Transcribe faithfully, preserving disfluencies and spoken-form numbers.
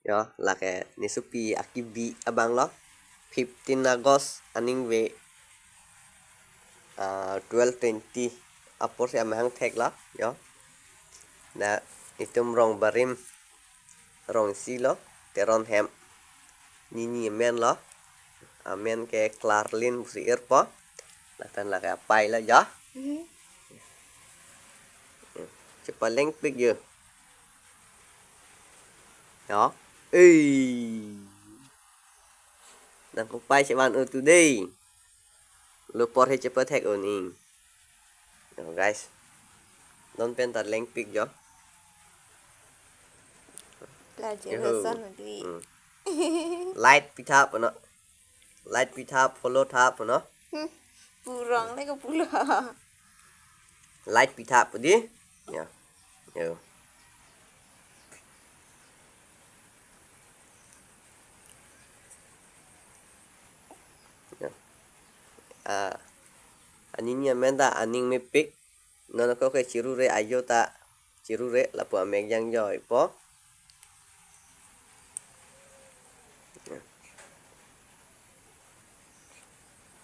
Yo, lake nesopi akibi abang lo. Fifteen August aningve, ah, twelve twenty apor si amahang thek lo, yo. Na itum rong barim, rong isi lo, Teron hem. Nini amen lo. Amen ke Clarlin pusi irpo. Lapen lake apei lo, yo. Mhm. Chepalengpik yo. Yo. Ei. Nang kopai chevan-o today. Lo apor he chepathek-o ning. Yo, guys. Non pen ta lengpik yo. La Yoho. Jefferson mati. Hmm. Like pitha punon. Like pitha, follow tha punon. Hmm. Purong le ko pulo. Like pitha pu dei. Ya. Yo. Ya. Ah, anini amen ta Aning Mepik. Non ako ke chirure ajo ta chirure lapu amek jangjoipo.